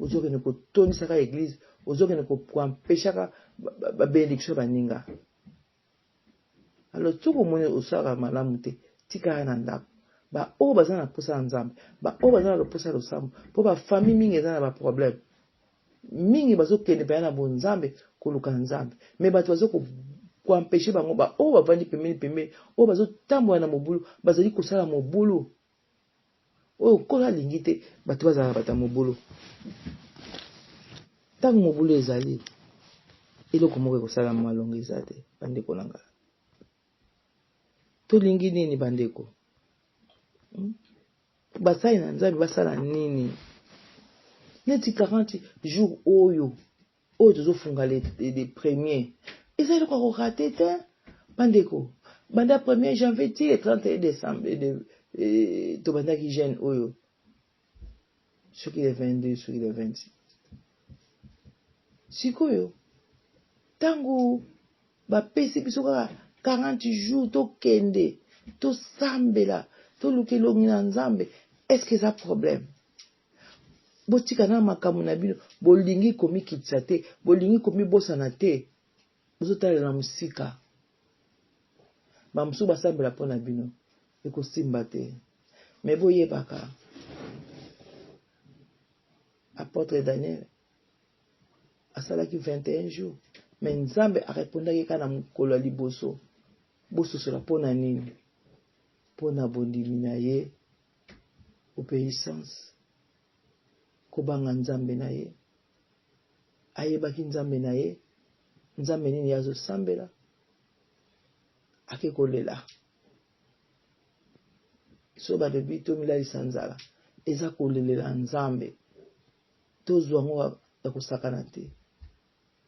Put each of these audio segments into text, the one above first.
Ozokende kotondisaka eglise, ozokende koempeshaka ba benediction baninga. Alors soki omoni osalaka malamu te, tikala na ndako. Ba oyo baza na posa ya Nzambe, ba oyo baza na posa ya losambo, po ba famille mingi eza na ba problème. Mingi bazokende mpenza na bonzambe koluka Nzambe, mais bato bazo ko koempeshe bango, ba oyo bavandi pembeni pembeni, oyo bazotambola na mobulu, bazali kosala mobulu oyo Nkolo alingi te bato bazala bato ya mobulu. Ntango mobulu ezali, eloko moko ekosala malonga eza te, bandeko na ngai. Tolingi nini bandeko? Hmm? Basali na Nzambe basala nini? Neti 40 jours oyo oyo tozofunga le, le premier eza eloko ya korate te bandeko banda 1er janvier ti le 31 décembre de, eh, tobandaki jeune oyo soki le 22 soki le 26 sikoyo ntango bapesi biso kaka 40 jours tokende tosambela toluka elongi na nzambe estce eza problème Botika na makambo na bino, bolingi komikitisa te, bolingi komibosana te, bozotalela na mosika. Bamosusu basambela mpo na bino, ekosimba te. Me boyebaka, apotre Daniel asalaki 21 jours, me Nzambe arepondaki kaka na mokolo ya liboso. Bososola mpo na nini? Mpo na bondimi na ye Obeissance, kobanga Nzambe na ye. Ayebaki Nzambe na ye, Nzambe nini ye azo sambela, ake kolela. So balobi tomilalisa nzala, eza kolelela Nzambe. Tozwa yango ya kosakana te.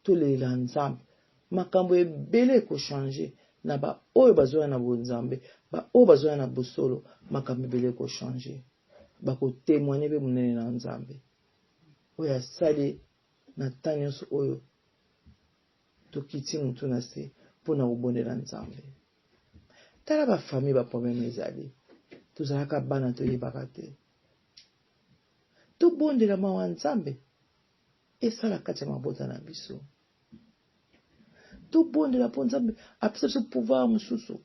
Tolelela Nzambe. Makambo ebele eko changer na ba oyo bazoya na bonzambe, ba oyo bazoya na bosolo, makambo ebele eko changer. Bako temoigner pe monene na Nzambe oyo asali na temps nionso oyo tokiti mutu na se pona kobondela Nzambe. Tala ba famille ba problème ezali. Tozalaka bana toyebaka te. Tobondela mawa Nzambe. Esala kati ya mabota na biso. Tobondela mpo Nzambe apesa biso pouvoir mosusu.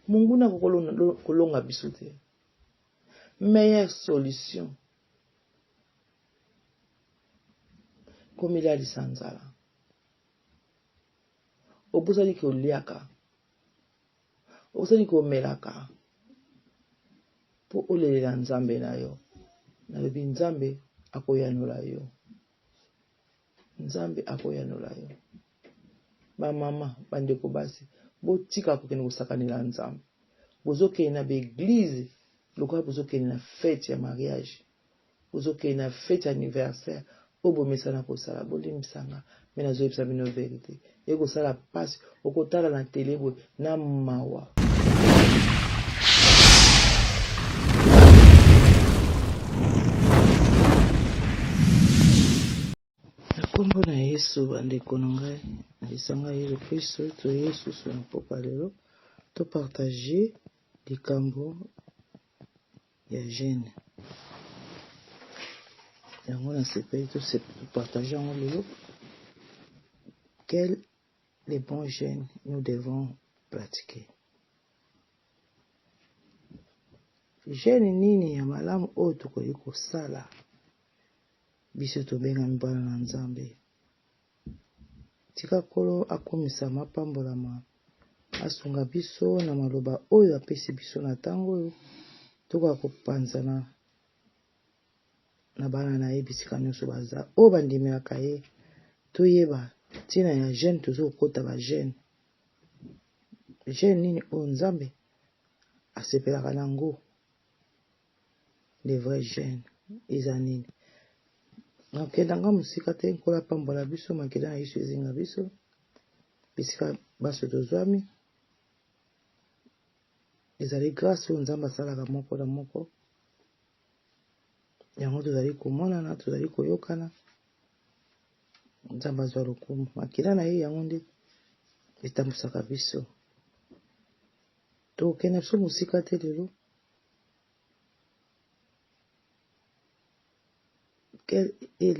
Monguna akoki kolonga biso te. Meilleure solution komilalisa nzala. Obosani koliaka, Obosani komelaka mpo olelela Nzambe na yo. Nalobi Nzambe akoyanola yo. Nzambe akoyanola yo. Bamama, bandeko basi, botika kokende kosakanela Nzambe. Bozokende na baeglize lokola bozokende na fete ya mariage. Bozo kende na fete ya anniversaire oyo bomesana kosala bolimbisa nga mais nazo yebisa bino verite eko sala pasi okotala na tele boye na mawa. Na nkombo na Yesu, bandeko na ngai na lisanga ya Yesu Klisto, toye lisusu na pokwa lelo to partager likambo ya jeune yango nasepeli to partage yango lelo quel les bons jeunes nous devons pratiquer jeune nini ya malamu oyo tokoki kosala biso tobengami bana na nzambe Tika Nkolo akumisama, apambolama, asunga biso na maloba oyo apesi biso na ntango oyo, tokoka kopanzana na bana na ye bisika nyonso baza, oyo bandimelaka ye, toyeba ntina ya jeune, tozo kokota ba jeune, jeune nini oyo Nzambe asepelaka na yango. Le vrai jeune eza nini? Nakenda nga mosika te, Nkolo apambola biso, makila na Yesu ezinga biso bisika baso tozwami. Ezali grâce oyo Nzambe asalaka moko na moko, yango tozali komonana, tozali koyokana. Nzambe azwa lokumu, makila na ye yango nde etambusaka biso. Tokokende biso mosika te lelo.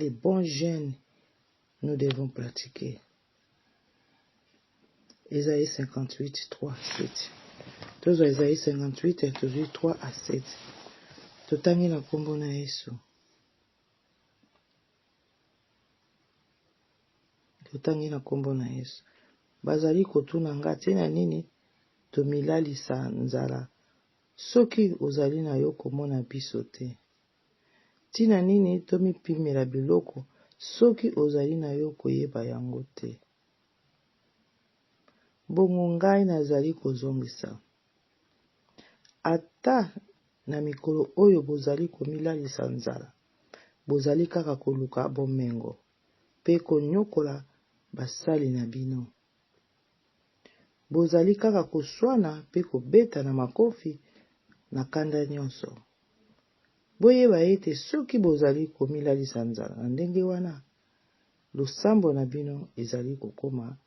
Les bons jeûnes, nous devons pratiquer. Esaïe 58, 3, 7. Tozwa Esaïe 58, tozwi 3 à 7. Totangi na nkombo na Yesu. Totangi na nkombo na Yesu. Bazali kotuna nga ntina nini tomilalisa nzala soki ozali na yo komona biso te. Ntina nini tomipimela biloko soki ozali na yo koyeba yango te? Bongo ngai nazali kozongisa, Ata na mikolo oyo bozali komilalisa nzala, bozali kaka koluka bomengo mpe konyokola basali na bino. Bozali kaka koswana mpe kobetana makofi na kanda nyonso. Boyeba ete soki bozali komilalisa nzala na ndenge wana, losambo na bino ezali kokoma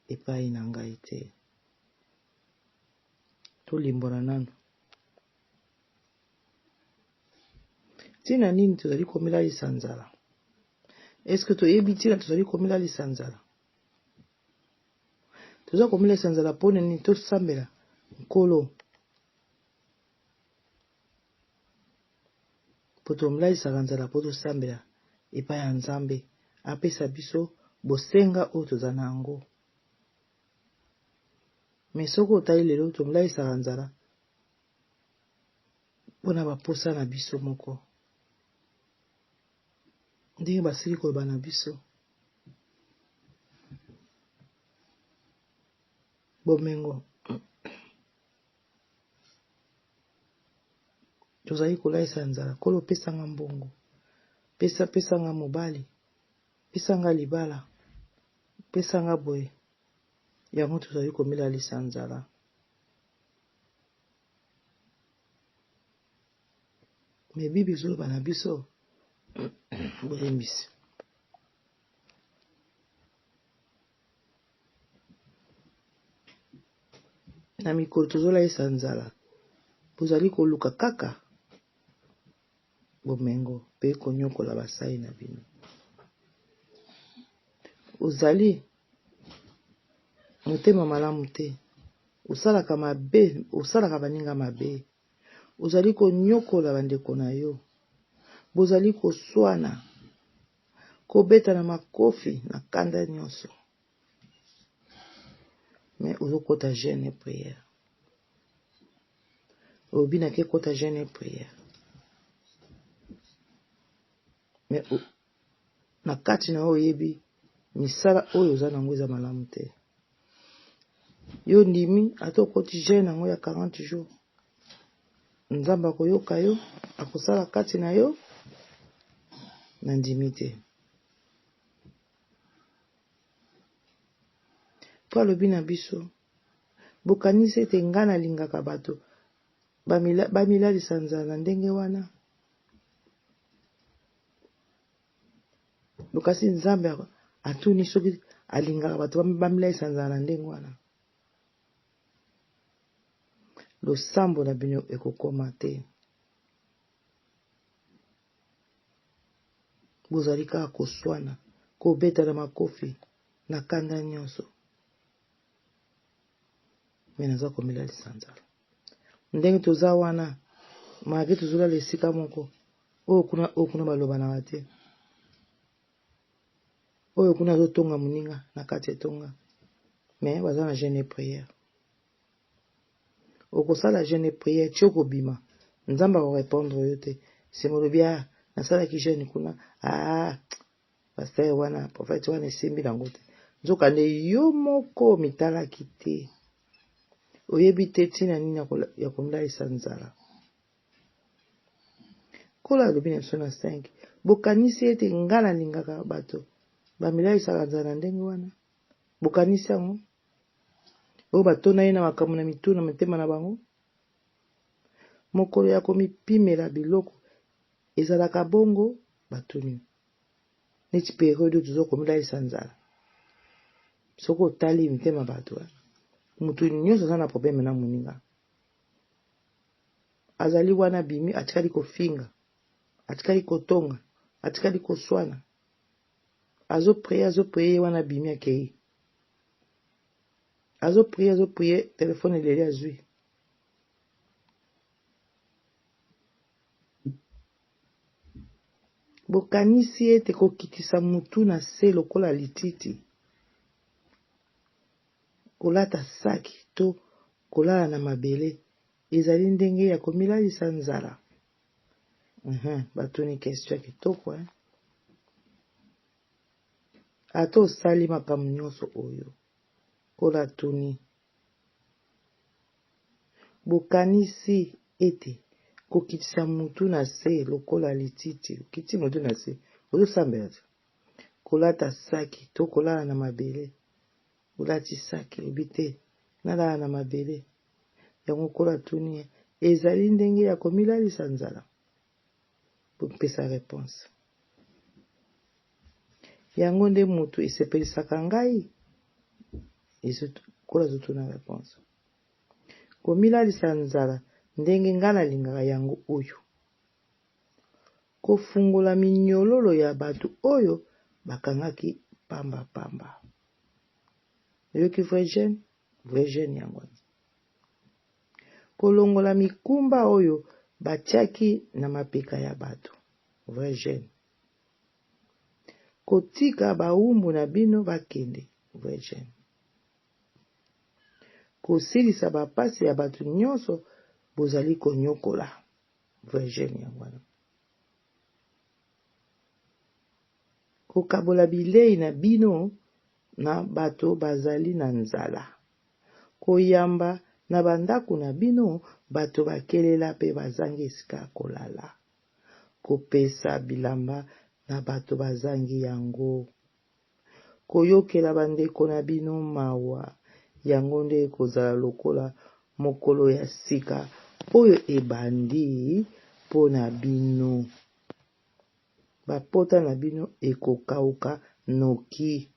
epai na ngai te. Tolimbola nanu. Ntina nini tozali komilalisa nzala? Est-ce que toyebi ntina tozali komilalisa nzala? Toza komilalisa nzala mpo nini? Tosambela Nkolo. Mpo tomilalisaka nzala mpo tosambela epai ya Nzambe apesa biso bosenga oyo toza na yango. Me soki otali lelo tomilalisaka nzala mpo na baposa na biso moko, ndenge basili koloba na biso. Bomengo tozali kolalisa nzala. Nkolo pesa nga mbongo, pesa pesa nga mobali, pesa nga libala, pesa nga boye. Yango tozali komilalisa nzala. Me Bible ezoloba na biso bolimbisi. Na mikolo tozolalisa nzala, bozali koluka kaka bomengo mpe konyokola basali na bino. Ozali motema malamu te, osalaka mabe, osalaka baninga mabe, ozali konyokola bandeko na yo, bozali koswana, kobetana makofi na kanda nyonso. Mais ozokota jeûne et prière. Olobi nake kota jeûne et prière. Mais na kati na yo oyebi misala oyo oza nango eza malamu te. Yo ndimi ata okoti jeûne yango ya 40 jours. Nzambe akoyoka yo, akosala kati na yo, na ndimi te. Po alobi na biso, bokanisi ete ngai nalingaka bato bamilalisa nzala na ndenge wana? Bokasi Nzambe atuni soki alingaka bato bamilalisa nzala na ndenge wana? Losambo na bino ekokoma te. Bozali kaka koswana, kobetana makofi na kanda nyonso. Me naza komilalisa nzala. Ndenge toza wana, malgre tozolala esika moko, oyo kuna oyo kuna balobanaka te. Oyo kuna azotonga moninga na kati etonga. Mais baza na jeûne et prière. Okosala jeûne et prière ti okobima, Nzambe ako répondre yo te. Sima olobi ah nasalaki jeûne kuna, ah pasteur wana, prophète wana esimbi nango te. Nzokande yo moko omitalaki te. Oyebi te ntina nini ya komilalisa nzala. Nkolo alobi na biso na 5, bokanisi ete nga nalingaka bato bamilalisaka nzala na ndenge wana? Bokanisi yango? Oyo batona ye na makambo na mitu na mitema na bango? Mokolo ya komipimela biloko ezalaka bongo? Batuni. Neti periode oyo toza komilalisa nzala. Soki otali mitema bato, moto nyonso aza na probleme na moninga. Azali wana abimi atikali kofinga, atikali kotonga. Atikali koswana. Azo prier, azo prier, ye wana abimi akei. Azo prier, azo prier, telefone eleli azwi. Bokanisi ete kokitisa mutu na se lokola lititi, kolata saki to kolala na mabele ezali ndenge ya komilalisa nzala? Uhum, batuni question ya kitoko hein? Ata osali makambo nyonso oyo, Nkolo atuni, Bokanisi ete kokitisa mutu na se lokola lititi, okiti mutu na se, ozosambela te, kolata saki to kolala na mabele, olati saki olobi te nalala na mabele, yango Nkolo atuni ye, ezali ndenge ya komilalisa nzala? Bopesa reponse. Yango nde mutu esepelisaka ngai? Nkolo azotuna reponse. Komilalisa nzala ndenge ngai nalingaka yango oyo. Kofungola minyololo ya bato oyo bakangaki pamba pamba. Oyoki vrai jeune? Vrai jeune yango wana. Kolongola mikumba oyo batiaki na mapeka ya bato. Vrai jeune. Kotika bawumbu na bino bakende. Vrai jeune. Kosilisa ba pasi ya bato nyonso bozali konyokola. Vrai jeune yango wana. Kokabola bilei na bino na bato bazali na nzala. Koyamba na bandako na bino bato bakelela pe bazangi esika ya kolala. Kopesa bilamba na bato bazangi yango. Koyokela bandeko na bino mawa, yango nde ekozala lokola mokolo ya sika oyo ebandi mpo na bino. Bapota na bino ekokauka noki.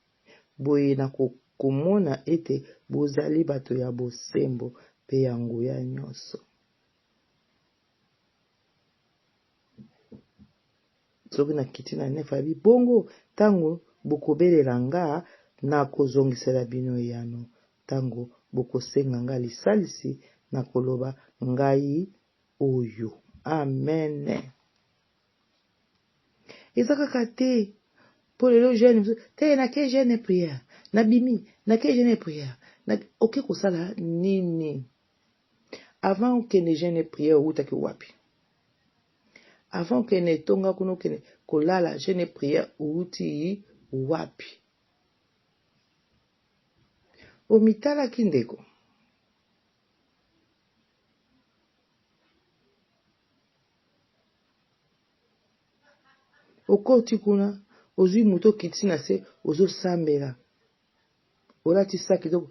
Boye nakomona ete bozali bato ya bosembo mpe ya nguya nyonso. Soki nakiti na nef abi bongo ntango bokobelela nga nakozongisela bino eyano ntango bokosenga nga lisalisi nakoloba ngai oyo amen eza kaka te mpo lelo jeune te nake jeune prière nabimi nake jeune prière oke kosala nini Avant okende jeune et prière owutaki wapi? Avant okende etonga kuna okende kolala jeune et prière owuti wapi? Omitalaki ndeko? Okoti kuna ozwi moto okitisi na se ozosambela olati saki donc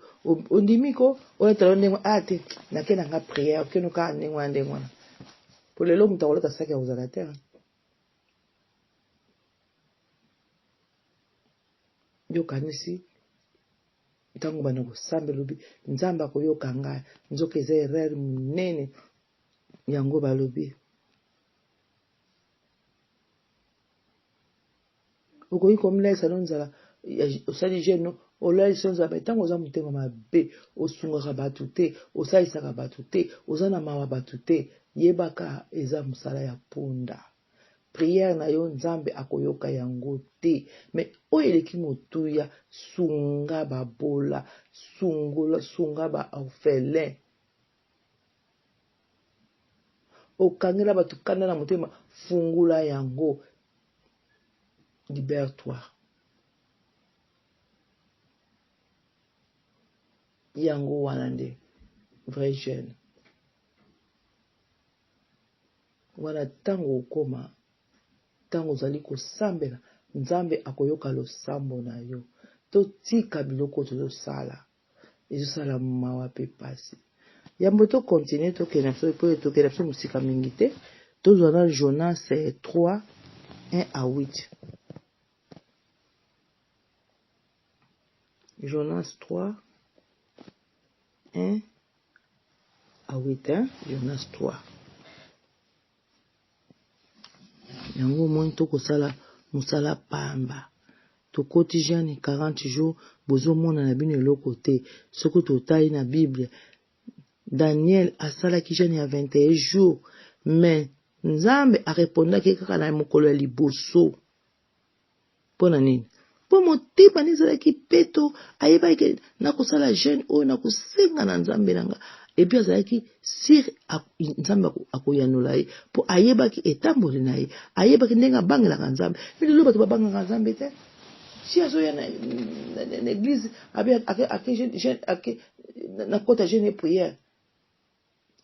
ondimi ko olata yo ndenge ah te nake na nga prière okende kaka ndenge wana ndenge wana po lelo moto akolata saki akozala te yo okanisi ntango banda kosambela lobi nzambe akoyoka ngai nzoka eza erreur monene yango balobi Okoki komilalisa no nzala osali jeune no olalisi yo nzala me ntango oza motema mabe osungaka bato te osalisaka bato te oza na mawa bato te yebaka eza mosala ya punda priere na yo nzambe akoyoka yango te me oyo eleki motuya sunga babola sungola sunga ba orphelin okangela bato kanda na motema fungula yango libère toi yango wana nde vrai jeune wana ntango okoma ntango ozali kosambela nzambe akoyoka losambo na yo totika biloko tozosala ezosala mawa pe pasi yambo to continue tokende na biso po tokende na biso mosika mingi te tozwa na Jonas 3 1 à 8 Jonas 3 1 à 8 hein? Jonas 3. Yango omoni tokosala mosala pamba. Tokoti jeune 40 jours, bozomona na bino eloko te. Soki totali na Bible, Daniel asalaki jeune ya 21 jours, mais Nzambe arepondaki kaka na mokolo ya liboso. Mpo na nini? Mpo motema na ezalaki peto, ayebaki ke nakosala jeune oyo nakosenga na Nzambe na nga. Epuis azalaki sur Nzambe akoyanola ye, mpo ayebaki etamboli na ye, ayebaki ndenge abangelaka Nzambe. Mais lelo bato babangaka Nzambe te. Si azoya na, na, na, na eglise abe ake, ake, jeune, ake na kota jeune et prière,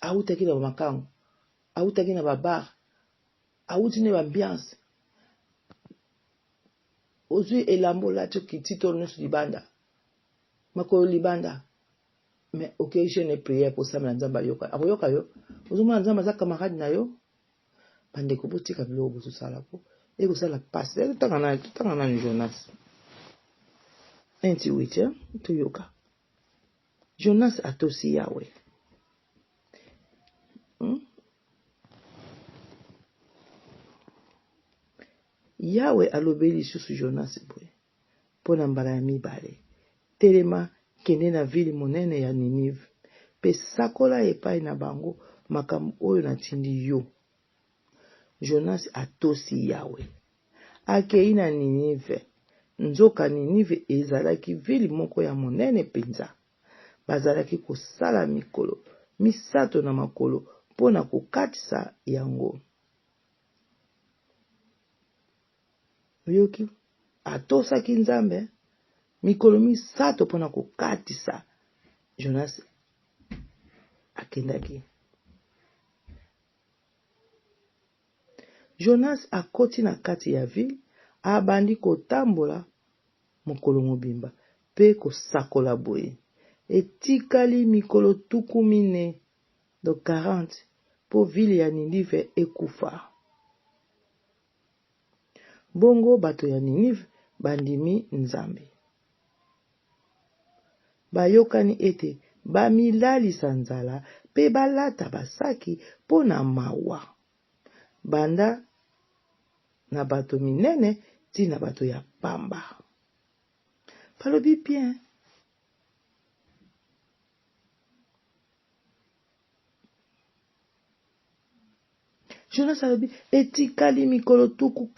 awutaki na bamakango, awutaki na babar, awuti ne bambiance ozwi elamba olati okiti tolo nyonso libanda makolo libanda mais okei jeune prière mpo osambela nzambe ayoka akoyoka yo ozomona nzambe aza camarade na yo bandeko botika biloko bozosala po ekosala pasi totanga nani totanga nani jonas 28 toyoka jonas atosi yawe Yawe alobeli lisusu Jonasi boye mpo na mbala ya mibale, Telema, kende na vile monene ya Ninive, mpe sakola epai na bango makambo oyo natindi yo. Jonasi atosi Yawe. Akei na Ninive. Nzoka Ninive ezalaki vile moko ya monene mpenza. Bazalaki kosala mikolo misato na makolo mpo na kokatisa yango. Oyoki? Atosaki Nzambe mikolo misato mpo na kokatisa. Jonas akendaki. Jonas akoti na kati ya ville, abandi kotambola mokolo mobimba mpe kosakola boye, Etikali mikolo tuku mine, donc 40, mpo ville ya Ninive ekufa. Bongo bato ya Ninive bandimi Nzambe. Bayokani ete bamilalisa nzala mpe balata basaki mpo na mawa, banda na bato minene tii na bato ya pamba. Balobi bien. Jonas alobi etikali mikolo tuku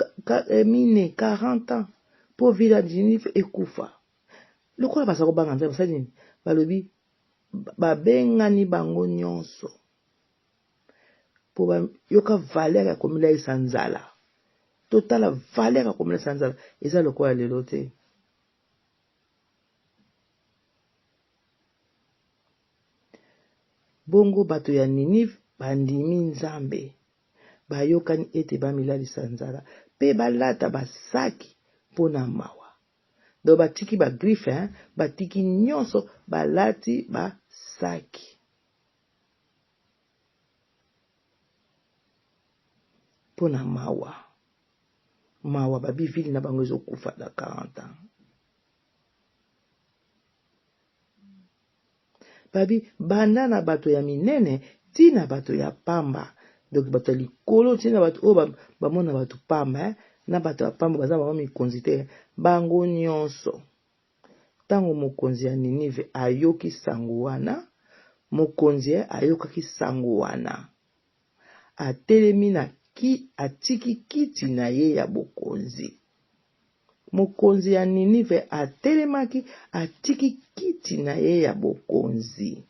eh, mine 40 ans mpo ville ya Ninive ekufa. Lokola baza kobanga Nzambe basali nini? Balobi babengani bango nyonso mpo bayoka valeur ya komilalisa nzala. Totala valeur ya komilalisa nzala eza lokola lelo te. Bongo bato ya Ninive bandimi Nzambe, bayokani ete bamilalisa nzala mpe balata basaki mpo na mawa. Donc batiki ba griffe hein, batiki nyonso balati basaki. Mpo na mawa. Mawa babi ville na bango ezokufa na 40 ans. Babi banda na bato ya minene ti na bato ya pamba donc bato ya likolo ti na bato oyo bamona bato pamba eh? na bato ya pamba baza bango mikonzi te bango nyonso ntango mokonzi ya Ninive ayoki sango wana mokonzi eh, ayokaki sango wana atelemi na ki atiki kiti na ye ya bokonzi Mokonzi ya Ninive atelemaki, atiki kiti na ye ya bokonzi,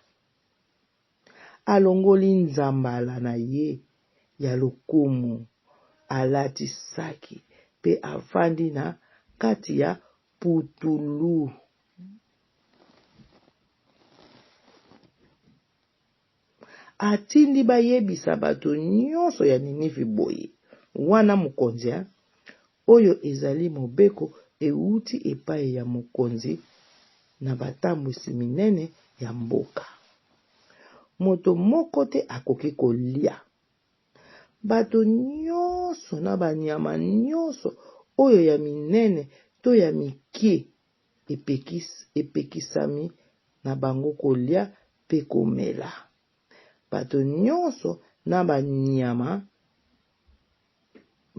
alongoli nzambala na ye ya lokumu, alati saki mpe avandi na kati ya putulu. Atindi bayebisa bato nyonso ya Ninive boye, Wana mokonzi, oyo ezali mobeko euti epai ya mokonzi na batambwisi minene ya mboka. Moto moko te akoki kolya. Bato nyonso na banyama nyonso oyo ya minene to ya mike epekisami na bango kolya mpe komela. Bato nyonso na banyama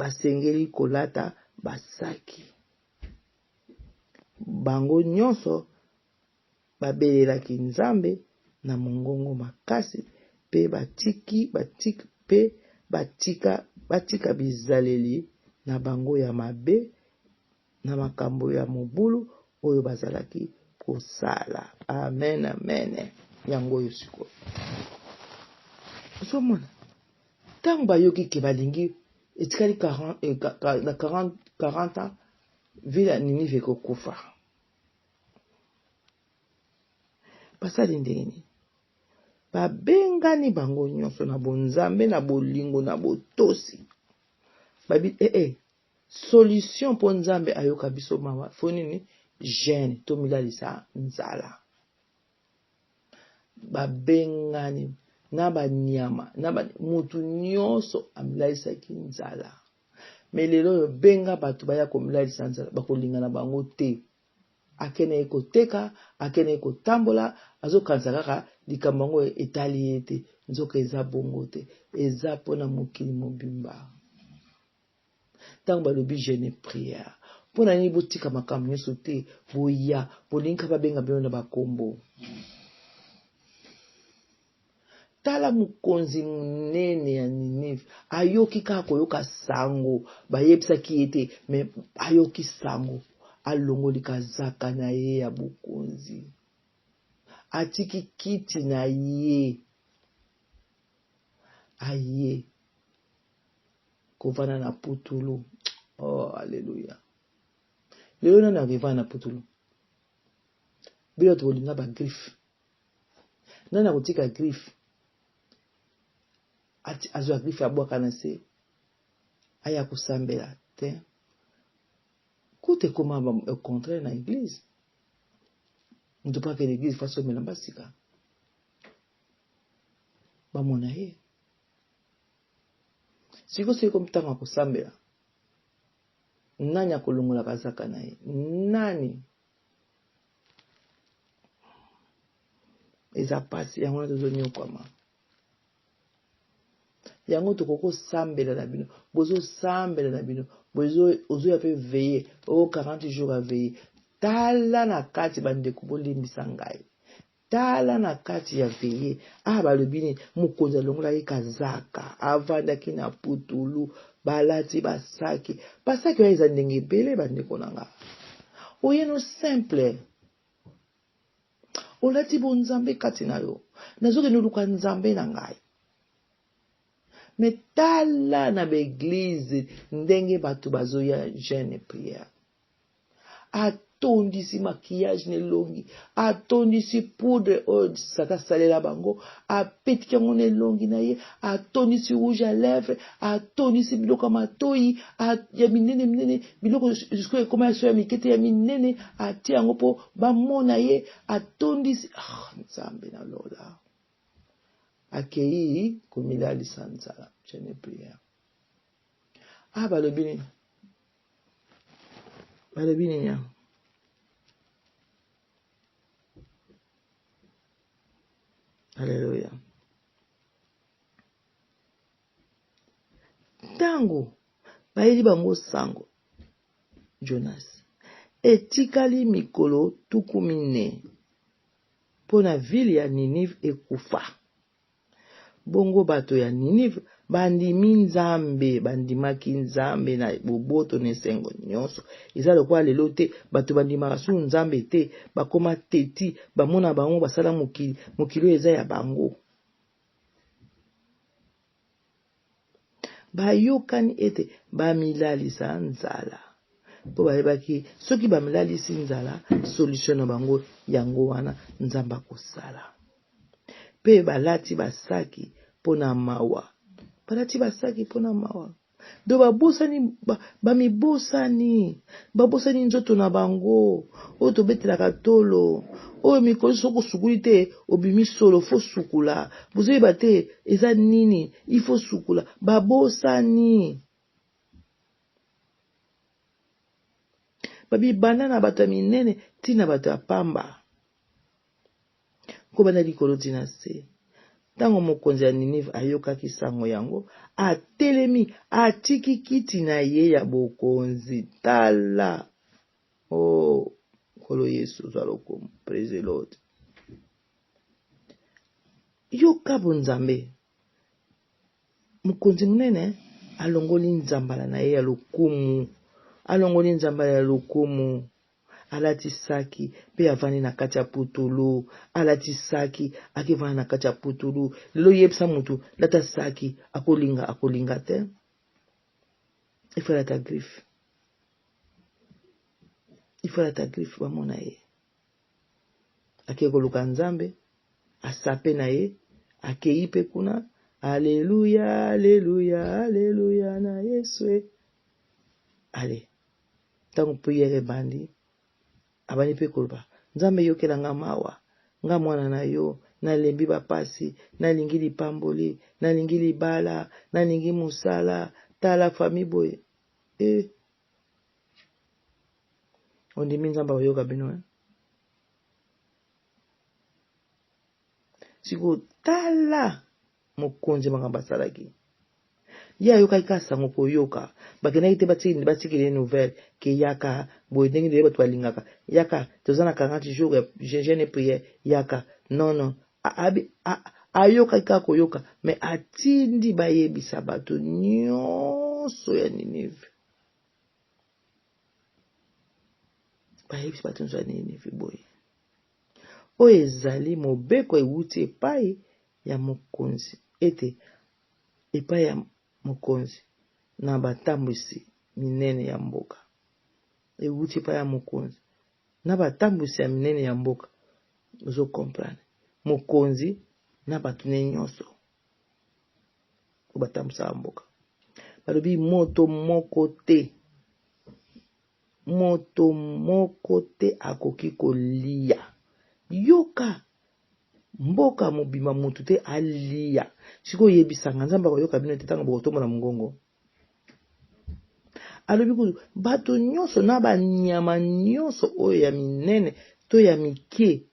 basengeli kolata basaki. Bango nyonso babelelaki Nzambe na mongongo makasi mpe batiki, batiki, mpe batika, batika bizaleli na bango ya mabe na makambo ya mobulu oyo bazalaki kosala. Amen, amen. Yango oyo sikoyo ozomona ntango bayoki ke balingi etikali 40, eh, na 40, 40 ans ville ya Ninive ekokufa. Basali ndenge nini? Babengani bango nyonso na bonzambe, na bolingo, na botosi. Babi eh, eh, solution mpo Nzambe ayoka biso mawa fo nini? Jeune tomilalisa nzala. Babengani na banyama na ba, mutu nyonso amilalisaki nzala. Me lelo oyo benga bato baya komilalisa nzala, bakolinga na bango te. Akende ye koteka, akende ye kotambola, azokanisa kaka likambo yango etali ye te. Nzoka eza bongo te, eza mpo na mokili mobimba. Ntango balobi jeune prière, mpo na nini botika makambo nyonso te, boya, bolingi kaka babenga bino na bakombo. Tala mokonzi monene ya Ninive ayoki kaka koyoka sango, bayebisaki ye te, me ayoki sango, alongoli kazaka na ye ya bokonzi, atiki kiti na ye, aye kovanda na putulu. Oh, aleluya! Lelo nani akovanda na putulu? Bino bato bolinga ba griffe Nani akotika griffe azwa griffe abwaka na se aya kosambela te kuta ekoma au contraire na eglise moto mpo akende eglise fo asomela mbasika bamona ye sikoyo soki ekomi ntango ya kosambela nani akolongola kazaka na ye nani Eza pasi yango wana tozonyokwama. Yango tokoki kosambela na bino, bozosambela na bino, ozoya mpe veye o oh, 40 jours ya veye. Tala na kati bandeko, bolimbisa ngai. Tala na kati ya veye ah, balobi nini? Mokonzi alongolaki kazaka, avandaki na putulu, balati basaki. Basaki wana eza ndenge ebele bandeko na nga. Oye no simple olati bonzambe kati na yo nazokende oluka nzambe na ngai me tala na baeglize ndenge bato bazoya jeune prière atondisi maquillage na elongi atondisi poudre oyo sata asalela bango apetiki yango na elongi na ye atondisi rouge à lèvre atondisi biloko ya matoi ya minene minene biloko sikoyo ekoma ya so ya mike te ya minene atie yango mpo bamona ye atondisi ah, nzambe na lola akei komilalisa nzala jeune prière ah balobi nini balobi nini yango aleluya ntango bayeli bango sango jonas etikali mikolo 40 mpo na vile ya ninive ekufa Bongo bato ya Ninive bandimi Nzambe, bandimaki Nzambe na boboto na esengo nyonso. Eza lokola lelo te, bato bandimaka susu Nzambe te, bakoma teti, bamona bango basala mokili, mokili oyo eza ya bango. Bayokani ete bamilalisa nzala mpo bayebaki soki bamilalisi nzala solution na bango yango wana Nzambe akosala. Mpe balati basaki mpo na mawa, balati basaki mpo na mawa. Do babosani, bamibosani, babosani nzoto na bango oyo tobetelaka tolo, oyo mikolo soki osukuli te obimi solo, fo sukula, bozoyeba te eza nini, il faut sukula, babosani. Babibanda na bato ya minene ti na bato ya pamba, kobanda likolo ti na se. Ntango mokonzi ya Ninive ayokaki sango yango, atelemi, atiki kiti na ye ya bokonzi. Tala! Oh, Nkolo Yesu, zwa lokumu. Praise the Lord. Yoka bonzambe. Mokonzi monene alongoli nzambala na ye ya lokumu. Alongoli nzambala ya lokumu. Alati saki mpe avandi na kati ya putulu. Alati saki akevanda na kati ya putulu. Lelo yebisa mutu lata saki, akolinga akolinga te. Il faut alata griffe. Il faut alata griffe bamona ye. Ake koluka Nzambe, asape na ye, akei mpe kuna, Aleluya, aleluya, aleluya na Yesu. E. Ale, ntango priere ebandi, abandi mpe koloba, Nzambe yokela nga mawa, nga mwana na yo, nalembi bapasi, nalingi lipamboli, nalingi libala, nalingi mosala, tala fami boye. E, ondimi Nzambe akoyoka bino eh? Sikoyo tala mokonzi makambo asalaki. Ye ayokaki kaka sango koyoka. Bakendaki te batikeli ye nouvelle ke yaka boye ndenge nde bato balingaka. Yaka toza na 40 jours ya jeûne et prière yaka. Non non. Ayokaki kaka koyoka mais atindi bayebisa bato nyonso ya Ninive. Bayebisa bato nyonso ya Ninive boye. Oyo ezali mobeko ewuti epai ya mokonzi ete epai ya mokonzi na batambwisi minene ya mboka. Ewuti epai ya mokonzi na batambwisi ya minene ya mboka. Ozo comprendre? Mokonzi na bato ne nyonso oyo batambwisaka mboka. Balobi moto moko te Moto moko te akoki koliya. Yoka! Mboka mobimba mutu te aliya. Sikoyo yebisa nga, Nzambe akoyoka bino te tango bokotombola mongongo? Alobi kutu bato nyonso na banyama nyonso oyo ya minene to ya mike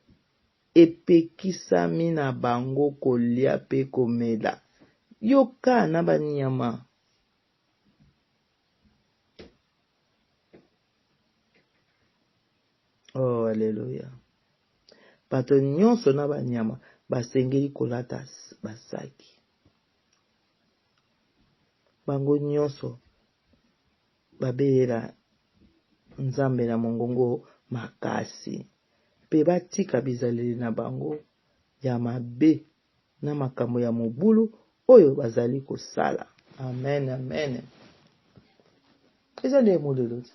epekisami na bango kolia pe komela. Yoka na banyama. Oh, aleluya! Bato nyonso na banyama basengeli kolata basaki. Bango nyonso babelela Nzambe na mongongo makasi mpe batika bizaleli na bango ya mabe na makambo ya mobulu oyo bazali kosala. Amen, amen. Eza nde molelo te.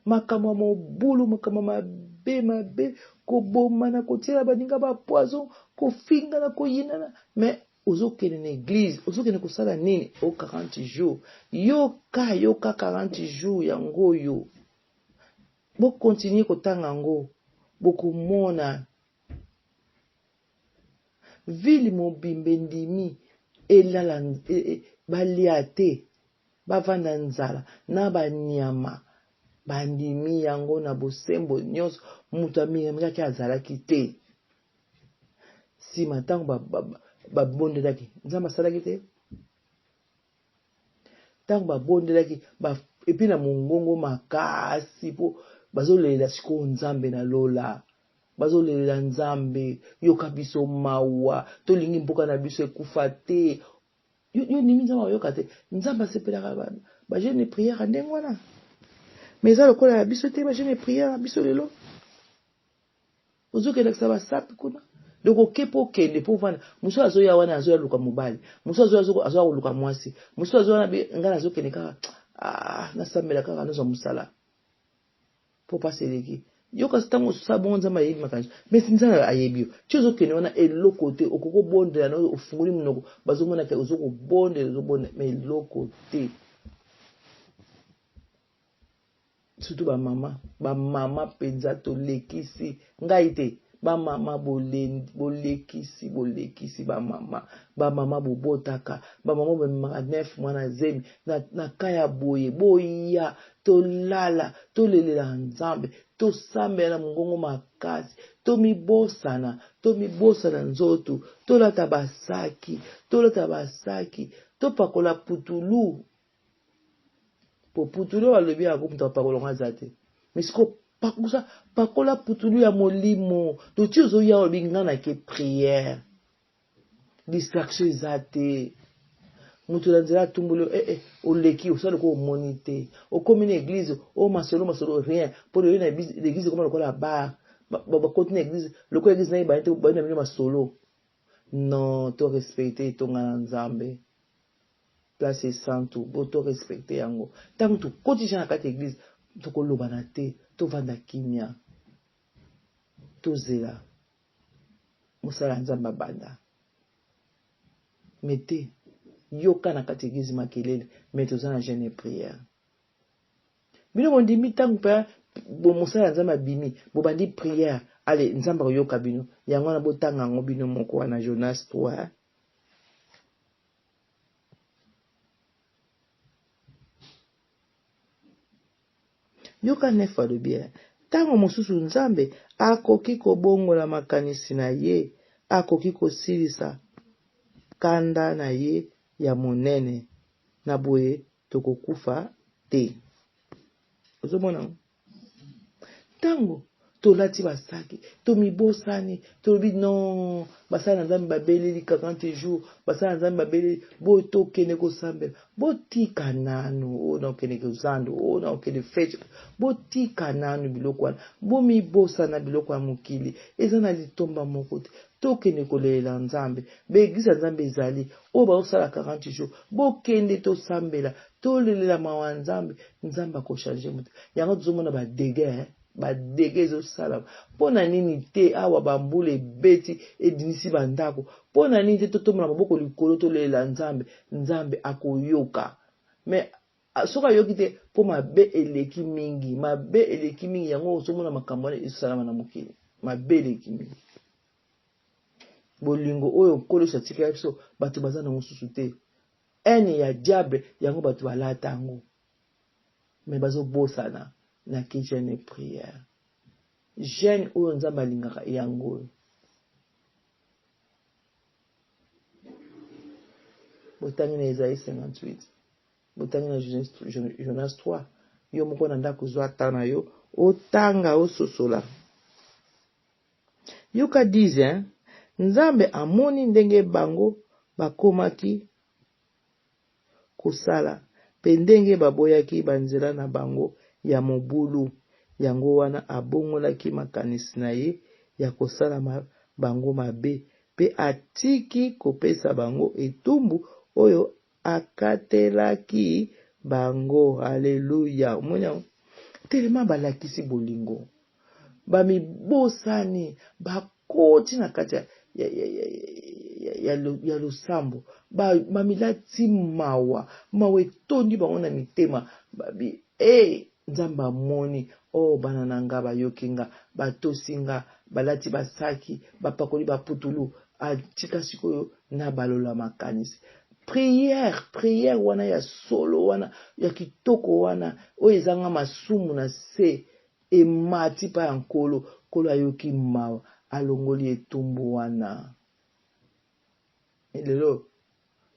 Makambo ya mobulu, makambo mabe mabe, kobomana, kotiela baninga ba poison, kofingana, koyinana, mais ozokende na eglise, ozokende kosala nini? O 40 jours. Yoka, yoka 40 jours yango oyo. Bo continuer kotanga yango, bokomona Ville mobimba endimi elala balia te bavanda nzala na ba nyama bandimi yango na bosembo nyonso moto amiramikaki azalaki te nsima ntango babondelaki nzambe asalaki te ntango babondelaki epuis na mongongo makasi mpo bazolelela sikoyo nzambe na lola bazolelela nzambe yoka biso mawa tolingi mboka na biso ekufa te yo ndimi nzambe ayoka te nzambe asepelaka bajeune priere ya ndenge wana mais eza lokola ya biso te bajeune priere ya biso lelo ozokendakisa basapi kuna donc oke mpo okende mpo ovanda mosusu azoya wana azoya luka mobali mosusu azoya azoya koluka mwasi mosusu azoya na ngai nazokende kaka ah, nasambela kaka nazwa mosala mpo mpasi eleki yo kasi ntango osala bongo nzambe ayebi makanisi mais nzambe ayebi yo ti ozokende wana eloko te okoki kobondela na ofungoli monoko bazomona ke ozokobondela ozobondela mais eloko te Surtout ba mama, ba mama penza tolekisi, ngai te, ba mama bolekisi, bolekisi ba mama, ba mama bobotaka, ba mama bomemaka 9 mois na zemi, na, na ka ya boye, boya, tolala, tolelela Nzambe, tosambela na mongongo makasi. Tomibosana, tomibosana nzoto, tolata basaki, tolata basaki, topakola putulu. Po putulu oyo balobi yango moto apakola yango aza te. Mais sikoyo pakusa, pakola putulu ya molimo. Toti ozoya olobi nga nake prière. Distraction eza te. Moto na nzela atumboli yo, eh eh, oleki osala lokola omoni te. Okomi na eglise, oh masolo masolo rien. Po lelo na eglise ekoma lokola bar. Bakoti na eglise, lokola eglise na ebandi te, bandi na bino masolo. Non, to respecter etonga na Nzambe. Place esantu, bo to respecter yango. Tango tokoti ja na kati ya eglise, tokolobana te, tovanda kimia. Tozela. Mosala ya Nzambe abanda. Mais te, yoka na kati eglise makelele, mais toza na jeune et prière. Bino bondimi ntango mpe mosala ya Nzambe abimi, bobandi prière, ale Nzambe akoyoka bino. Yango wana botanga yango bino moko wana Jonas 3. Yoka Nefi alobi, Ntango mosusu Nzambe akoki kobongola makanisi na ye, akoki kosilisa kanda na ye ya monene, na boye tokokufa te. Ozomona yango? Ntango tolati basaki, tomibosani, tolobi non, basali na Nzambe babeleli 40 jours, basali na Nzambe babeleli, boye tokende kosambela. Botika nanu, oyo na okende kozando, oyo na okende fete, botika nanu biloko wana, bomibosana biloko ya mokili, eza na litomba moko te. Tokende kolelela Nzambe, ba eglise ya Nzambe ezali, oyo bazosala 40 jours, bokende tosambela, Tolelela mawa ya Nzambe, Nzambe ako changer moto. Yango tozomona ba degats hein? Ba degats ezosalama. Mpo na nini te awa ba mbula ebeti edinisi ba ndako? Mpo na nini te totombola maboko likolo tolelela Nzambe? Nzambe akoyoka. Mais soki ayoki te mpo mabe eleki mingi, mabe eleki mingi yango ozomona makambo wana ezosalama na mokili. Mabe eleki mingi. Bolingo oyo Nkolo Yesu atikela biso bato baza nango susu te. Haine ya diable yango batu balata yango mais bazo bosana na ki jeune et prière. Jeune oyo Nzambe alingaka yango oyo. Botangi na Esaïe 58, botangi na Jonas 3, yo moko na ndako zwa temps na yo otanga ososola. Yoka 10 hein, Nzambe amoni ndenge bango bakomaki kosala mpe ndenge baboyaki banzela na bango ya mobulu, yango wana abongolaki makanisi na ye ya kosala bango mabe mpe atiki kopesa bango etumbu oyo akatelaki bango. Aleluya! Omoni yango? Telema balakisi bolingo. Bamibosani, bakoti na kati ya, ya, ya, ya, ya, ya, ya losambo, bamilati mawa, mawa etondi bango na mitema, babi e hey, Nzambe amoni, oh bana na nga bayoki nga, batosi nga, balati basaki, bapakoli baputulu, atika sikoyo na balola makanisi. Prière, prière wana ya solo wana ya kitoko wana oyo ezanga masumu na se Emati epai ya Nkolo, Nkolo ayoki mawa, alongoli etumbu wana. Mais lelo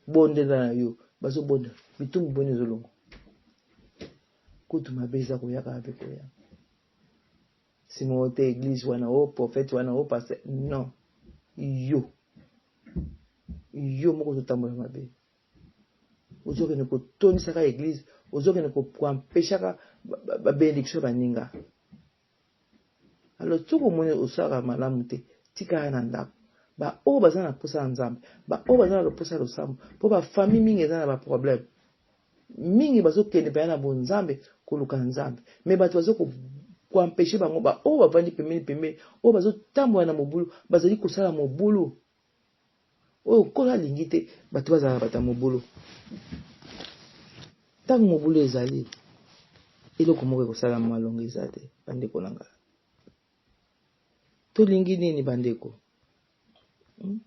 bondela na yo, bazobondela bitumbu boni ezolongwa? Kutu mabe eza koya kaka mpe koya. Sima oyo te eglise wana, o prophète wana, o pasteur. Non. Yo. Yo moko ozotambola mabe. Ozokende kotondisaka eglise, ozokende koempeshaka ba benediction ya baninga. Alors soki omoni osalaka malamu te, tikala na ndako. Ba oyo baza na posa ya Nzambe, ba oyo baza na posa ya losambo, po ba famille mingi eza na ba problème. Mingi bazokende mpenza na bonzambe koluka Nzambe. Mais bato bazo ko koempeshe bango, ba oyo bavandi pembeni pembeni, oyo bazotambola na mobulu, bazali kosala mobulu. Oyo Nkolo alingi te bato bazala bato ya mobulu. Ntango mobulu ezali, eloko moko ekosalama malonga eza te, bandeko na ngai. Tolingi nini bandeko? Hmm?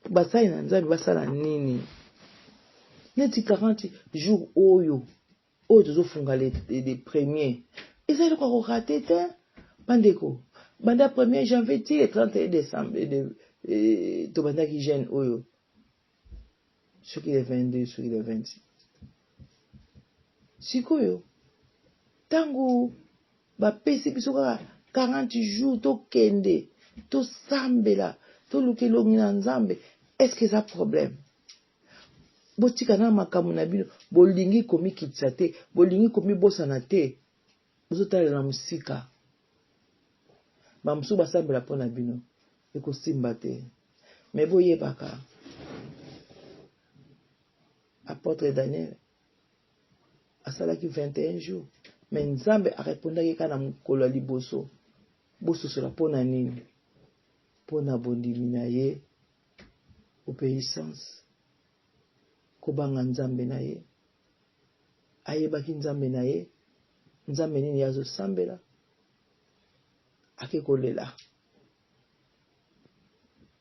Basali na Nzambe basala nini? Neti 40 jours oyo oyo tozofunga le, le, le premier eza eloko ya korate te bandeko. Banda 1er janvier ti le 31 décembre tobandaki jeune oyo soki le 22 soki le 26. Sikoyo ntango bapesi biso kaka 40 jours tokende tosambela toluka elongi na Nzambe, est-ce que eza problème? Botika na makambo na bino, bolingi komikitisa te, bolingi komibosana te, bozotalela na mosika. Bamosusu basambela mpo na bino, ekosimba te. Me boyebaka, apôtre Daniel asalaki 21 jours, me Nzambe arepondaki kaka na mokolo ya liboso. Bososola mpo na nini? Mpo na bondimi na ye, obeissance, kobanga Nzambe na ye. Ayebaki Nzambe na ye, Nzambe nini ye azosambela, ake kolela.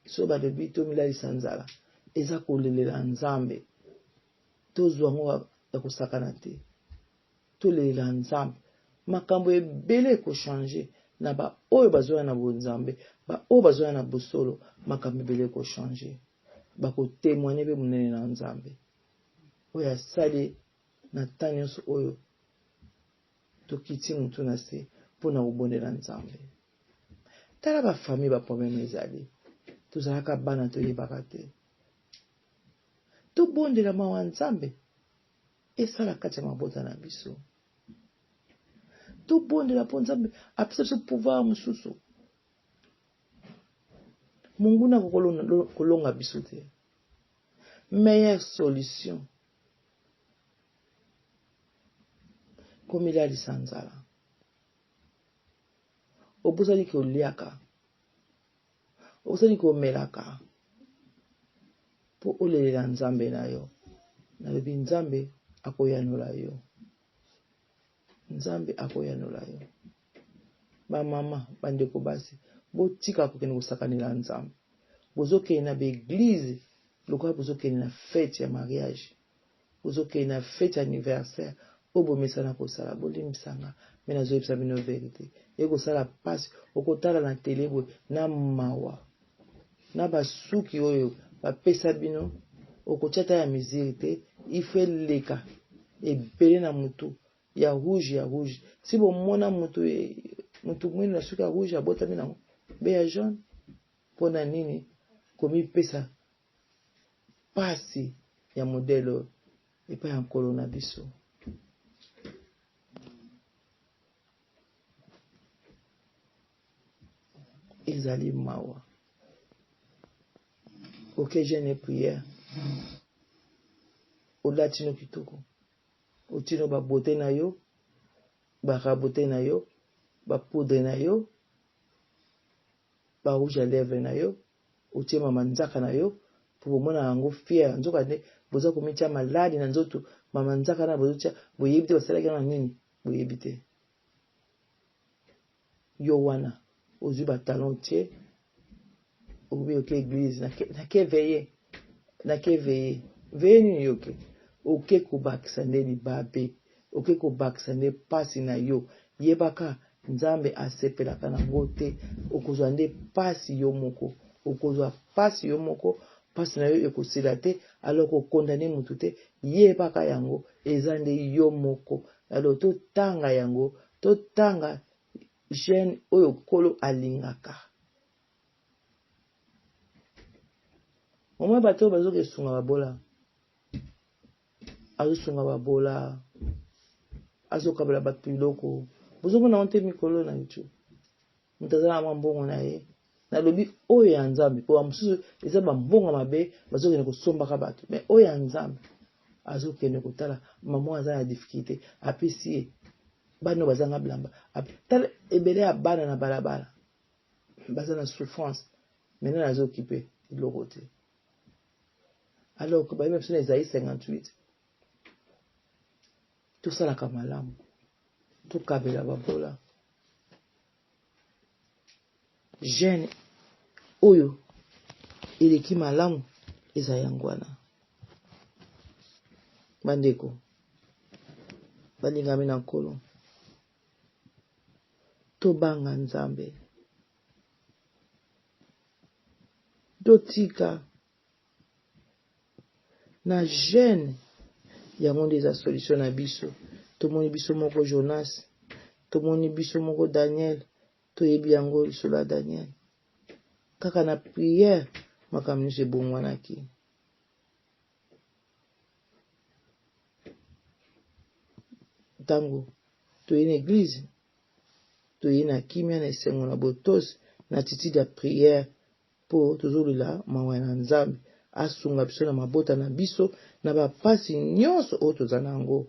So balobi tomilalisa nzala, eza kolelela Nzambe. Tozwa yango ya kosakana te, tolelela Nzambe. Makambo ebele ekochange na baoyo bazoya na bonzambe, baoyo bazoya na bosolo, makambo ebele ekochange. Bakotemoigne mpe monene na Nzambe oyo asali na ntango nyonso oyo tokiti motu na se mpo na kobondela Nzambe. Tala bafamille, baproblème ezali, tozalaka bana toyebaka te. Tobondela mawa Nzambe esala kati ya mabota na biso. Tobondela mpo Nzambe apesa biso pouvoir mosusu. Monguna akoki kolonga biso te. Meilleure solution, komilalisa nzala. Obosani koliaka, obosani komelaka mpo olelela Nzambe na yo. Nalobi Nzambe akoyanola yo, Nzambe akoyanola yo. Bamama, bandeko basi, botika kokende kosakanela Nzambe. Bozokende na baeglize lokola bozokende na fete ya mariage, bozokende na fete ya anniversaire oyo bomesana kosala. Bolimbisanga, me nazoyebisa bino verité. Ekosala mpasi okotala na tele boye na mawa na basuki oyo bapesa bino, okotia ata ya misiri te, ifo eleka ebele na motu ya rouge ya rouge. Si bomona motu motu mwindu na suki ya rouge, abotami nango be ya jaune. Mpona nini komipesa pasi ya modele oyo epai ya Nkolo na biso? Ezali mawa. Oke jeûne prière, olati no kitoko, otino babote na yo, barabote na yo, bapoudre na yo, barouge à lèvre na yo, otie mama nzaka na yo mpo bomona yango fier. Nzoka nde boza komitia maladi na nzoto. Mama nzaka na bozotia, boyebi te basalaki na nini, boyebi te. Yo wana ozwi batalon tie, okobi oke église, nake veye, nake veye. Veye nini? Yo ke oke kobakisa nde libabe, oke kobakisa nde pasi na yo. Yebaka Nzambe asepelaka nango te. Okozwa nde pasi yo moko, okozwa pasi yo moko, pasi na yo ekosila te. Alors kokondane motu te, yebaka yango eza nde yo moko. Alors totanga yango, totanga jeûne oyo Nkolo alingaka. Omoi bato oyo bazoka esunga babola, azosunga babola, azokabela bato biloko, bozomona ngo te mikolo na YouTube. Moto aza na mwa mbongo na ye, nalobi oyo ya Nzambe, mpo bamosusu eza bambongo mabe bazokende kosombaka bato, mais oyo ya Nzambe azokende kotala mama aza na difficulté, apesi ye. Bana oyo bazanga bilamba, tala ebele ya bana na balabala baza na souffrance, maintenant azokipe eloko te. Alors bayeba biso na Esaïe 58, tosalaka malamu, tokabela babola. Jeûne oyo eleki malamu eza yango wana. Bandeko balingami na Nkolo, tobanga Nzambe. Totika na jeune yango nde eza solution na biso. Tomoni biso moko Jonas, tomoni biso moko Daniel, toyebi yango lisolo ya Daniel. Kaka na prière makambo nyonso ebongwanaki. Ntango toye na eglise, toye na kimia, na esengo, na botosi, na attitude ya prière mpo tozolela mawa na Nzambe asunga biso na mabota na biso na bapasi nyonso oyo toza na yango.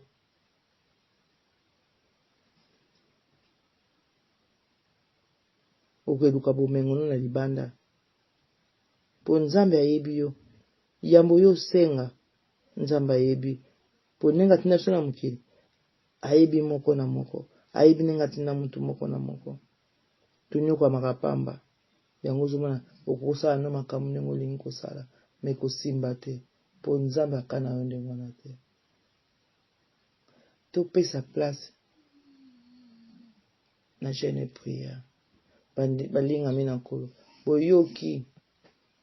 Okeluka bomengo no na libanda mpo Nzambe ayebi yo yambo yo osenga Nzambe ayebi mpo ndenge atinda biso na mokili ayebi moko na moko ayebi ndenge atinda motu moko na moko tonyokwamaka pamba yango ozomona okosala no makambo ndenge olingi kosala me kosimba te mpo Nzambe akana yo ndenge wana te topesa place na jeune prière balingami na Nkolo boyoki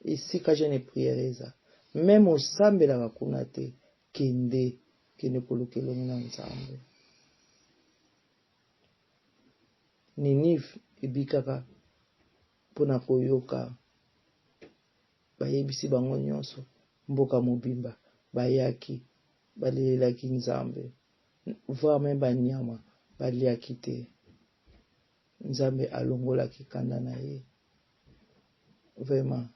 esika jeune prière eza meme osambelaka kuna te kende kende koluka elongi na Nzambe. Ninive ebikaka mpo na koyoka bayebisi bango nyonso mboka mobimba bayaki balelelaki Nzambe voire meme banyama baliaki te. Nzambe alongolaki kanda na ye vraiment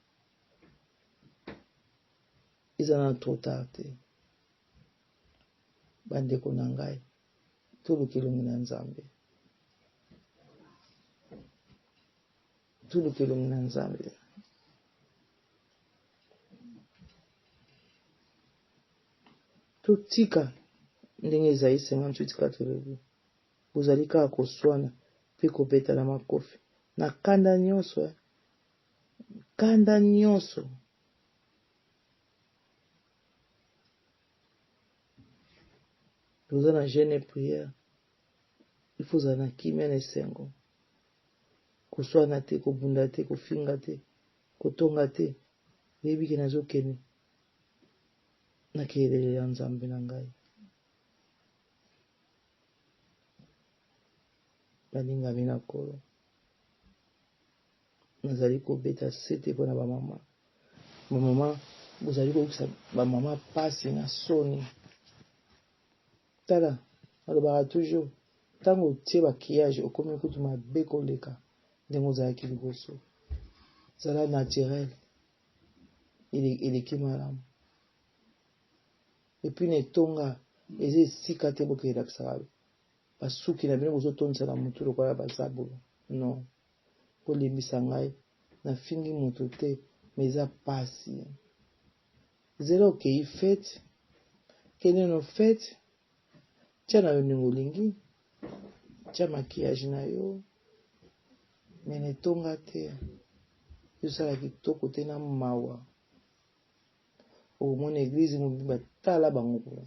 eza na trop tard te bandeko na ngai toluka elongi na Nzambe toluka elongi na Nzambe totika ndenge ezali 58 kaka tolobi bozali kaka koswana mpe kobetana makofi na kanda nyonso eh. Kanda nyonso toza na jeune et prière il faut ozala na kimia na esengo koswana te kobunda te kofinga te kotonga te oyebi ke nazokende nakelelela nzambe na ngai Balingami na Nkolo, nazali kobeta sete mpo na bamama. Bamama, bozali koyokisa bamama pasi na soni. Tala, nalobaka toujours, ntango otie maquillage okomi kutu mabe koleka ndenge ozalaki liboso. Zala naturel, eleki malamu. Et puis na etonga eza esika te bokende lakisaka basuki na bino bozotondisa na motu lokola bazabolo non bolimbisa ngai nafingi moto te me eza pasi zela okei fete kende no fete tia na yo ndenge olingi tia maquillage na yo me na etonga te ezosala kitoko te na mawa Okomona eglise mobimba tala bango kuna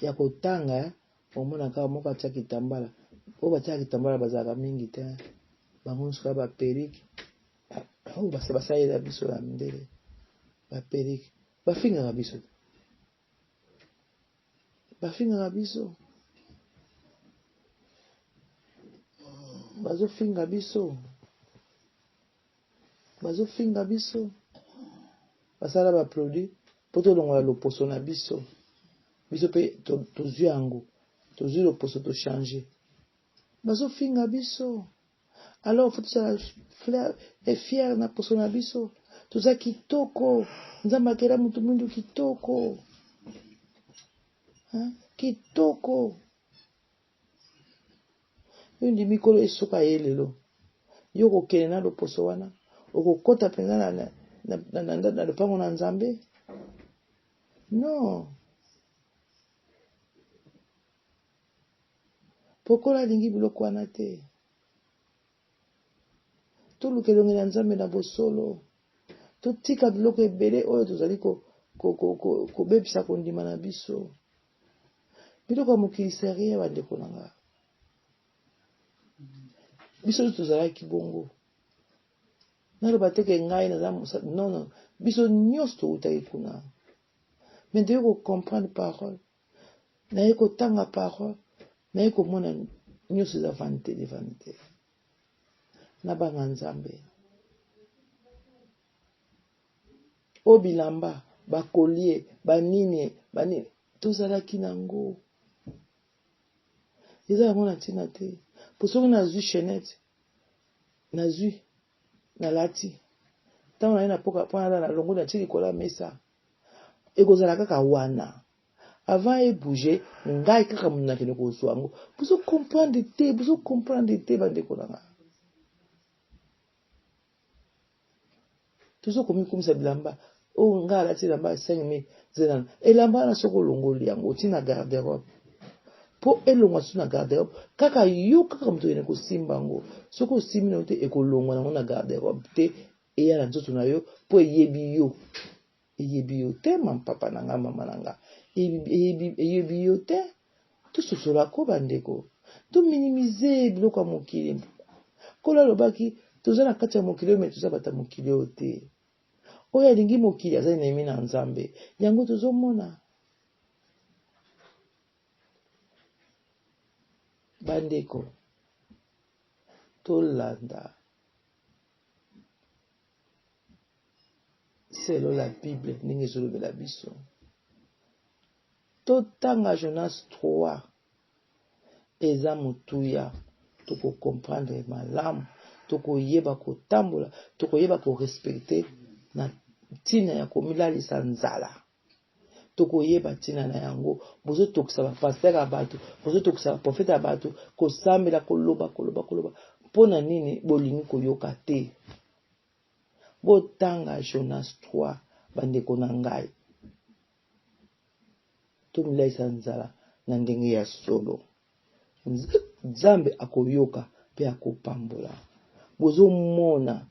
ya kotanga omona kaka moko atia kitambala oyo batiaka kitambala bazalaka mingi te bango nyonso kaka ba perruque oyo basalela biso ya mindele ba perruque bafingaka biso te bafingaka biso bazofinga biso Bazo finga biso. Basala ba produit po tolongola loposo na biso. Biso pe tozwi yango. Tozwi loposo to changer. Bazo finga biso. Alors faut tozala fier na poso na biso. Toza kitoko. Nzambe akela mutu mwindu kitoko. Hein? Kitoko. Yo ndimi kolo esuka ye lelo. Yo okokende na loposo wana, okokota mpenza na, na, na, na, na, na lopango na Nzambe? Non. Pokola alingi biloko wana te. Toluka elongi na Nzambe na bosolo. Totika biloko ebele oyo tozali kobebisa ko, ko, ko kondima na biso. Biloko ya mokili c'est rien bandeko na nga. Biso nyonso tozalaki bongo. Naloba te ke ngai naza mosali, non non, biso nyonso towutaki kuna. Mais toye ko comprendre parole, naye kotanga parole, naye komona nyonso eza vanite de vanite. Nabanga Nzambe. Oyo bilamba, ba collier, ba nini, ba nini, tozalaki nango. Eza yango na ntina te. Po soki nazwi chainette, nazwi, nalati. Ntango naye na poka mpo nalala nalongoli natie likolo ya mesa. Ekozala kaka wana. Avant e bouger, ngai kaka moto nakende kozwa yango. Bozo comprendre te, bozo comprendre te bandeko na nga. Tozo komikumisa bilamba. Oyo oh, ngai alati elamba ya 5000 zela elamba wana soki olongoli yango oti na garde-robe mpo elongwa susu na garde-robe kaka yo kaka moto okende kosimba yango soki osimbi nango te ekolongwa nango na garde-robe te eya na nzoto na yo mpo eyebi yo Eyebi yo te ma papa na nga mama na nga eyebi eyebi yo te tososola ko bandeko to minimize biloko ya mokili nkolo alobaki toza na kati ya mokili oyo me toza bato ya mokili oyo te oyo alingi mokili aza enemi na nzambe yango tozomona bandeko tolanda Selon la bible ndenge ezolobela biso. Totanga Jonas 3 eza motuya toko comprendre malamu tokoyeba kotambola tokoyeba ko respecter na ntina ya komilalisa nzala tokoyeba ntina na yango bozotokisa bapaster ya bato bozotokisa baprofete ya bato kosambela koloba koloba koloba mpo na nini bolingi koyoka te Botanga Jonas 3 bandeko na ngai. Tomilaisa nzala na ndenge ya solo. Nzambe akoyoka pe akopambola. Bozomona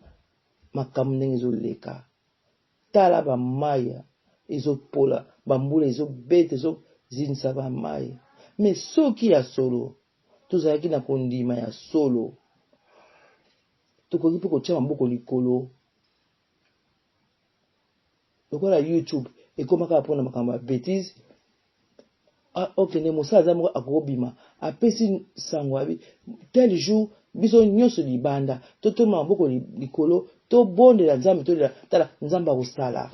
makambo ndenge ezoleka. Tala ba mayi ezopola, ba mbula ezobeta ezozindisa ba mayi. Mais soki ya solo tozalaki na kondima ya solo, Tokoki mpe kotia maboko likolo lokola YouTube ekoma kaka mpona makambo ya betise. Ah, okende mosala aza moko akobima apesi sango abi tel jour biso nyonso libanda totoma maboko likolo tobondela nzambe tolela tala nzambe akosala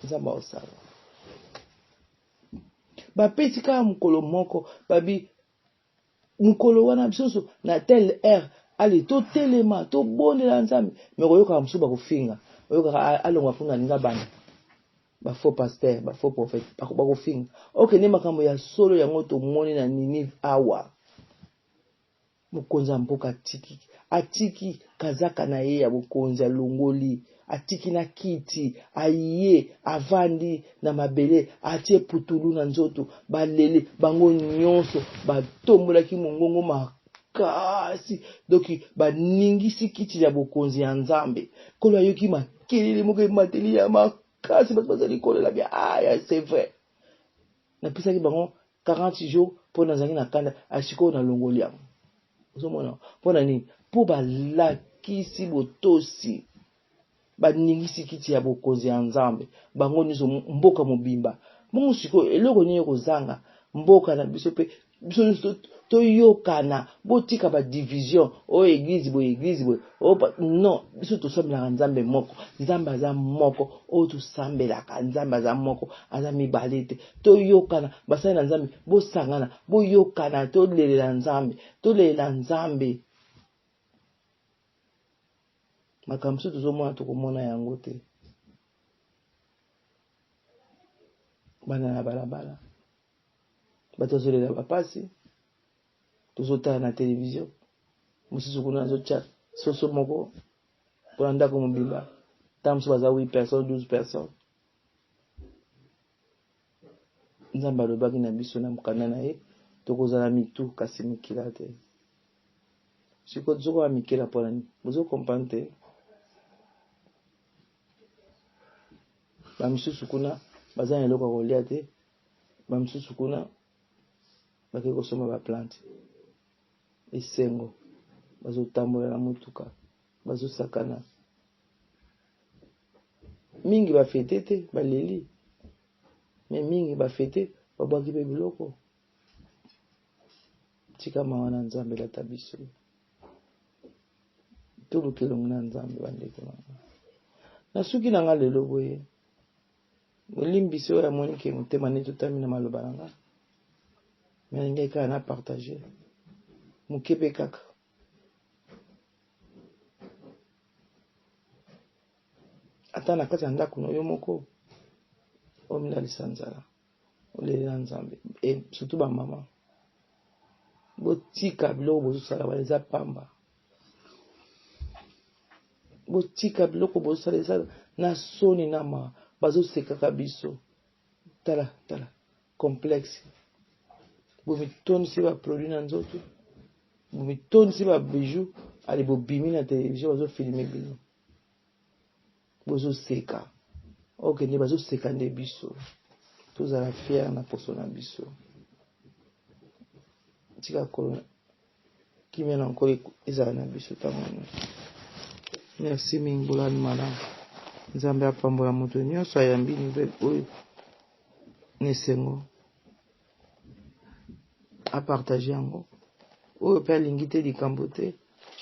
nzambe akosala bapesi kaka mokolo moko babi Mokolo wana biso nyonso na tel heure ale totelema tobondela Nzambe. Me koyokaka mosusu bakofinga, oyokaka alongwa kuna alingi abanda ba faux pasteur, ba faux prophète bakofinga. Okende makambo ya solo yango tomoni na Ninive awa. Mokonzi ya mboka atiki atiki kazaka na ye ya bokonzi alongoli atiki na kiti aye avandi na mabele atie putulu na nzoto balele bango nyonso batombolaki mongongo makasi doki baningisi kiti ya bokonzi ya nzambe nkolo ayoki makelele moko emateli ya makasi bato bazali kolela bia aya ah, c'est vrai napesaki bango 40 jours mpo nazalaki na kanda asikoyo ah, nalongoli yango ozomona mpo na nini mpo balakisi botosi Baningisi kiti ya bokonzi ya Nzambe, bango nyonso, mboka mobimba. Bongo sikoyo, eloko nini ekozanga mboka na biso mpe biso nyonso toyokana? Botika ba division, oyo oh, eglise boye, eglise boye, oh, non, biso tosambelaka Nzambe moko. Nzambe aza moko, oyo tosambelaka Nzambe aza moko, aza mibale te. Toyokana, basali na Nzambe, bosangana, boyokana, tolelela Nzambe, tolelela Nzambe. Makambo mosusu tozomona tokomona yango te. Bana na balabala, bato bazolela bapasi, tozotala na televizio, mosusu kuna azotya soso moko mpona ndako mobimba, ntango mosusu baza 8 personnes, 12 personnes. Nzambe alobaki na biso na mokanda na ye, tokozala mitu kasi mikila te. Sikoyo tozokoma mikila mpo na nini? Bozo comprendre te? Bamisusu kuna baza na eloko ya kolia te, bamisusu kuna bakei kosomba baplante. Esengo, bazotambola na motuka, bazosakana. Mingi ba fete te, baleli. Mais mingi ba fete, babwaki pe biloko. Tika mawa na Nzambe elata biso. Toluka elongi na Nzambe bandeko na nga. Nasuki na nga lelo boye. Bolimbisi oyo amoni ke motema nde totami na maloba na nga. Mais nalingaki kaka na partager. Moke pe kaka. Ata na kati ya ndako na yo moko omilalisa nzala olelela Nzambe e surtout ba mama botika biloko bozosala wana eza pamba botika biloko bozosala eza na soni na ma bazosekaka biso tala tala complexe bomitondisi ba produit na nzoto bomitondisi ba bijoux ale bobimi na television bazofilme bino bozoseka oke nde bazoseka nde biso tozala fiere na poso na biso tika kolo kimia na nkolo ezala na biso ntango nyonso merci mingi bolani malamu nzambe apambola moto nyonso ayambi nouvelle oyo na esengo apartage yango oyo mpe alingi te likambo te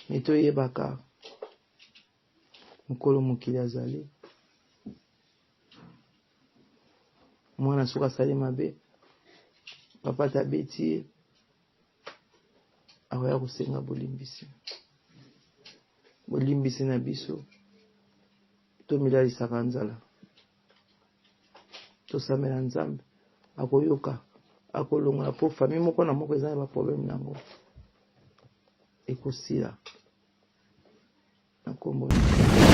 me toyebaka mokolo mokili azali mwana soki asali mabe papa te abeti ye akoya kosenga bolimbisi bolimbisi na biso tomilalisaka nzala tosambela nzambe akoyoka akolongola mpo famille moko na moko eza na baproblème na yango ekosila na nkombo na.